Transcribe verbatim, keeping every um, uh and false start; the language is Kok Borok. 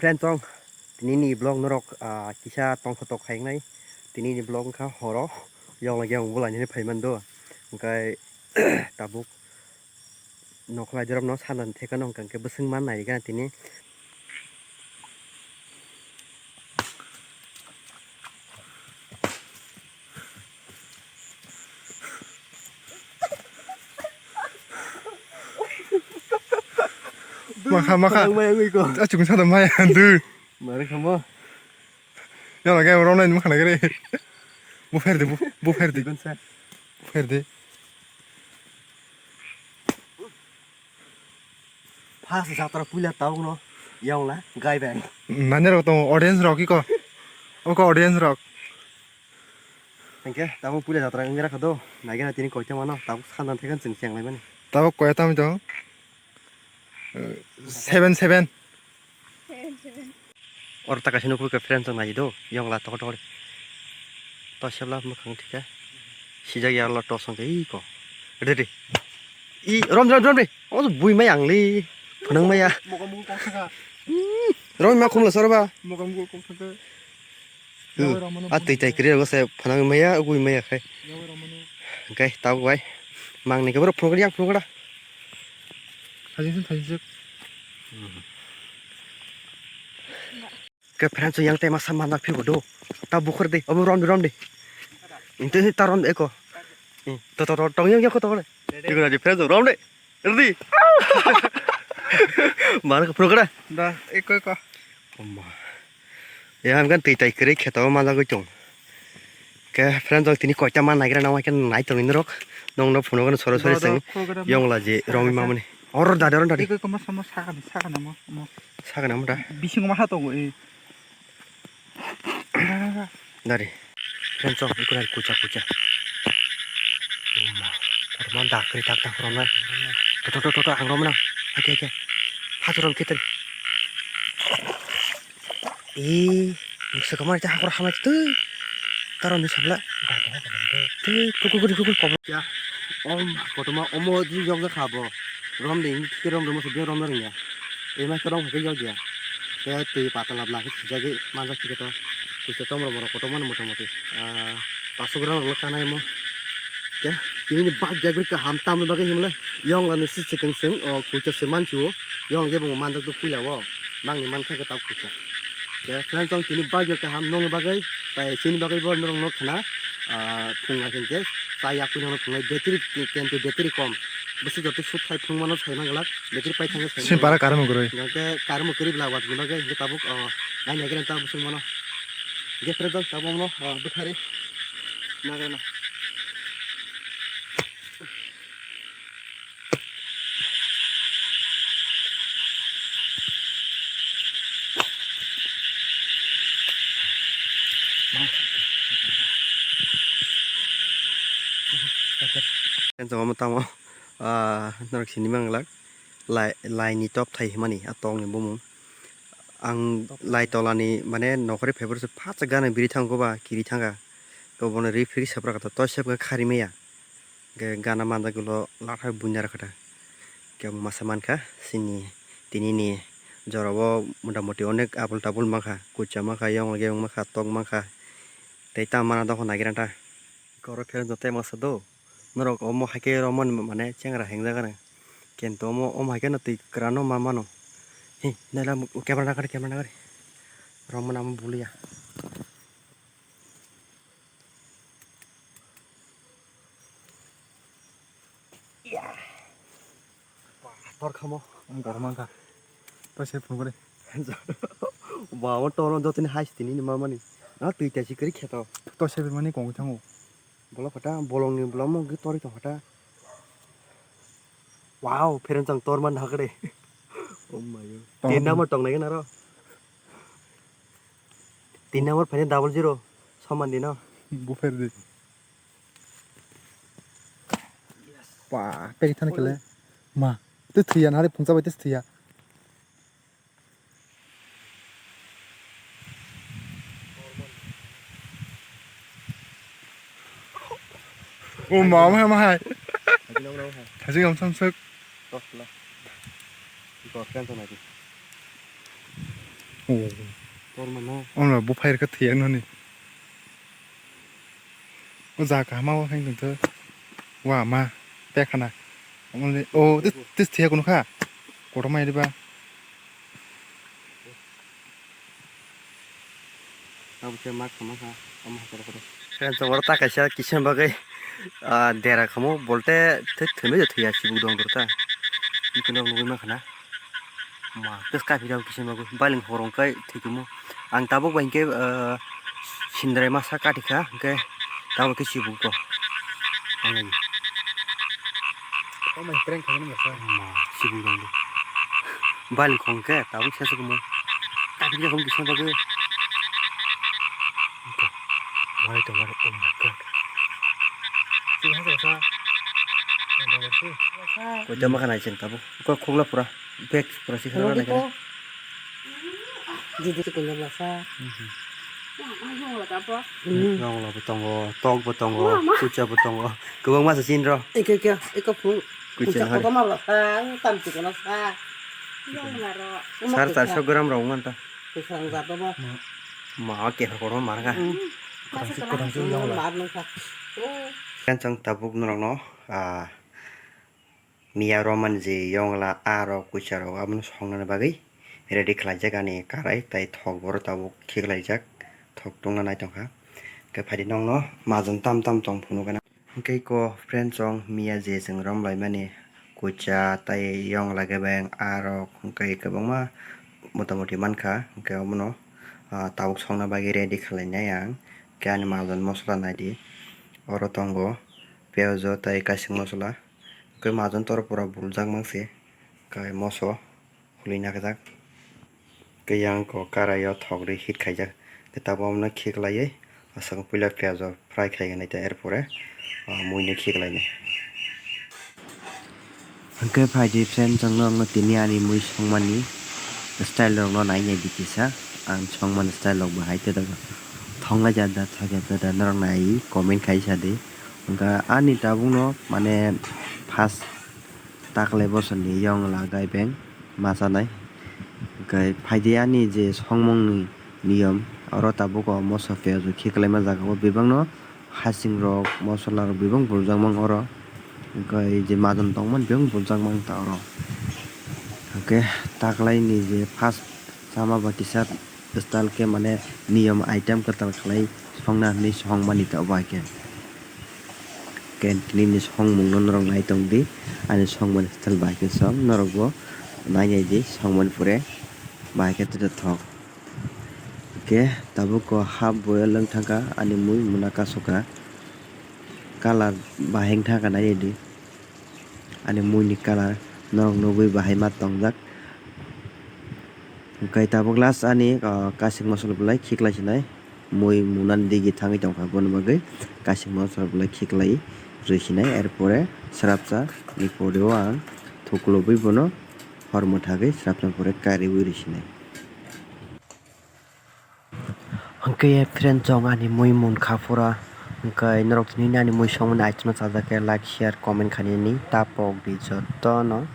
Friends, tong, tini ni vlog norok, ah, kisa tongthotok khainai. Tini ni vlog wngkha horo, yong lagi ang bulai nini phaiman do. Hingkai tabuk nokhlai jorok no sanan thekano hingka hingke bwswng man nai gana tini. Makha, makha. Phwrwng maya wngwi ko. Achukung sada maya, du. Mare khamo. Yala gaya rona ni makha nagre. Bu pher de, bu, bu pher de. Dikon sa. Bu pher de. First jatra puila tabuk no yong la gai bang. Nani rok tongo audience rok iko. Oko audience rok. Hingke tabuk puila jatra wngwi rakha do. Naigena tini koita mano tabuk sandan thaikan chwng cheng laimani. Tabuk koita mi tong? Seven seven. Oro ta kaisa nukho khe friends rok nai do, yong la tokor tokor. To sebla mwkhang thika. Sijak ya lo to song khe iko. Ready. I rom rom rom de. O bui mai ang li. Phunang maya. Moga mugu kok thaka. Rom ma khumla sorba. Moga mugu kok thaka. Hmm. Yawi rok mano A twi tai kri rogo se phunang maya, ugui maya khai. Yawi rok mano. Kai tau bai. Mang ni kebro phunang yang phunang da. Thajin thajin. Ke friends yang tema sama na phigo do. Ta bukhur de, obo rom de, rom de. Inte ta rom de eko. Hmm, to, to, to, tong yang, yang ko to le. Phigo na di friends rom de. Ready? Mar ko phunang da. Da, eko, eko. Oma. Ya, ang kan twi tai kwrwi kheto manjagwi tong. Ke friends rok tini koita man nagira nang khe nai tongwi norok. Nongno phunukgo sorosori Do, do, chwng program yongla je sa, romwi sa. Mamani. Or dade, or dade. Eko, eko, ma sama sakani, sakani mo, mo. Sakani mo da. Bisingo ma ha tongo, eh. Dare. Friends rok, eko nai kucha, kucha. Oma. Korma dak kri tak tak romnai. To, to, to, to, to, ang romna. Oke, oke. Hachu rom kitan. Ee, noksa kwmai tei hakor hamai twi. Taro ni sabla. Twi, kukur, kukur, kukur, kobor. Ya, om, kotorma, omo, di yokjak kha bo. Rom de, ini khe rom, rom, rom, rom, rom, ya. Ema khe rom, khe yok ya. Tei twi pata labla, khe sijagwi manjak khe to. Kuisa tom rom, rom, kotorma, motamoti. Ah, paso gram, rom, kanai mo. Ya, ini bak jagwi kaham, tam bagwi himle. Yong lani si chikeng seng, o, kuisa se manchu. Yong je bo manjak do puila o. Nangni mankha khe tabuk kuisa. Khe friends, tong tini bagwi kaham nongni bagwi, tai chini bagwi bo norok no khna, ah, phung hai khe chaya pui no phungnai battery, kente battery kom. Bwswk joto suk khai phung mano sai manglak, battery pai thangkhe sai Sini manglak. Para karmo kwrwi. Hingkhe karmo kwrwi bla watni bagwi hingkhe tabuk, oh, nai nai khe tabuk sung mano. Hingkhe friends, tong tabuk no, oh, bwthari. Naga na. Tamo, ah, norok sini manglak, lai, lai ni tok thai himani, a tong ni bumung. Ang lai tola ni, mane, nokori phaibar se phatsa gana biri thango ba, kiri thanga. Ko bono ri phiri sapra kata, to sep kha khari maya. Hingke gana manjak ulo lathai bunya rwkha ta. Hingke masa mankha chini tini ni jora o motamoti onek abul tabul mankha, kuchuk mankha, yong lage mankha, tok mankha. Tei tamo mana dok nagira ta. Koro khe joto masa do. Norok omo hai khe romani mane chengra hengjago. Kento omo, omo hai khe no twi kwrano ma mano. He, naila camera nagari, camera nagari. Romani amo bulia. Tor khamo. Ang borok mankha. To se phone kore. Ba, o toro jotoni hai tini ni mamani. Na twi tai sikri kheto. To se mani kong thango. Bolo phata, bolong ni bolong mo gwi tori tong phata. Wow, phereng chang tor man hakre. Oh my God. Tin number tong nai naro. Tin number phai double zero. Soman dino. Bupher di. Pa, pek thani kele. Ma, tu thuya nari phungsa bai tu thuya. O ma, ma, ma hai. Thajing am samsuk. Tos la. Iko kan sana di. Oh. Torma no. Ono bo fire khe thwiya noni. O jaga kaham o haino tongtho. Wa ma pekhana. Only o tis tis thwiya kuno kha. Kotorma iriba. Abo khe ma khama kha. Omo hakoro koro. Friends, oro ta kaisa kisa bagwi, ah, dera khamo bolte thwi thwino je thwiya sibuk dong dor ta. Ikono nugwi mankha na. Ma, tes kaphirok kisa bagwi baling horong kai thwikhumu. Ang tabuk bai hwnkhe, ah, sindrai masa kathikha hwnkhe tabuk khe sibuk dong. Ang prank khaimani masa. Ma, sibuk dong. Baling khong khe tabuk sesa kumu. Kaphirok kisa bagwi. Wari to wari, oh my God. Sini hasa sa. Koita ma khanai cheng tabo. Ko khogla pura. Bag pura si khana nai kara. Judi ko koila sa. Yongla bo tongo, tok bo tongo, kucha bo tongo. Kwbangma se sin ro. Eke eke eko phung. Kucha hari. Koma lo sa, tam ti kono sa. Sar charso gram rok wngmanta. Kwchang jat bo. Ma, keha kotorma mar kha. Kwrang si, kwrang si yongla. Mar nung kha. Kan chwng tabuk norokno, ah, miya romani je yongla, ah, rok, kucha rok abono songnani bagwi ready khlaijak ani karai, tai thok boro tabuk khiklaijak, thok tungna nai tongkha. Khe phaidi nokno majon tam tam tong phunukgana. Hwnkhe eko friend chwng miya je chwng romlaimani kucha tai yongla khe beng ah rok hwnkhe kwbangma motamoti mankha, hwnkhe omono, ah, tabuk songna bagwi ready khlainai ang. Khe ani majon mosola naidi, oro tongo piyaj o tai kaising mosola, hwnkhe majon toro pura buljak mangsi, kai moso. Hului nakjak. Khe yang ko karai o thok rwi hit khaijak. Khe tabuk omono khiklaiwi aswk puila piyaj o fry khaigani tei er pore, ah, mui no khiklainai. Hwnkhe phaidi friend, chwng norokno tini ani mui songmani style rokno nainai di kisa. Ang songmani style rok bo hai khe thok lai jat da thok ya da norok nai comment khai sa di. Hwnkhe ani tabukno mane first taklai bosoni yongla gai beng ma chanai. Hwnkhe phaidi ani je songmungni niyom, oro tabuk o moso piyaj rok khiklaima jaga o bebakno hasing rok, mosola rok bebak buljak mang oro. Hwnkhe je majon tongmani bebak buljak mang ta oro. Hwnkhe taklaini je first chama ba kisa style khe mane niyom item kwtal khlai songna hinwi songmani ta bai khe. Khe nini songmungno norok nai tong di, ani songmani style bai khe song, norokbo nai nai di songmani pore bai khe tei thok. Khe tabuk o half boil wng thangkha ani mui muna kasoka, colour bahai wng thangkha nai nai di. Ani mui ni colour norok nugwi bahai ma tongjak. Hwnkhe tabuk last ani, ah, kasing mosola belai khiklai sinai. Mui munani digi thangwi tongkha, aboni bagwi kasing mosola belai khiklai rwi sinai. Er pore srapsa ni pore o ang thuklubwi bono hor mwthagwi srapsa pore kariwi rwi sinai. Hwnkhe friend chwng ani mui munkha phura, hwnkhe norok tini ani mui songmani item no chajak khe like, share, comment khainani ta pok di jotono.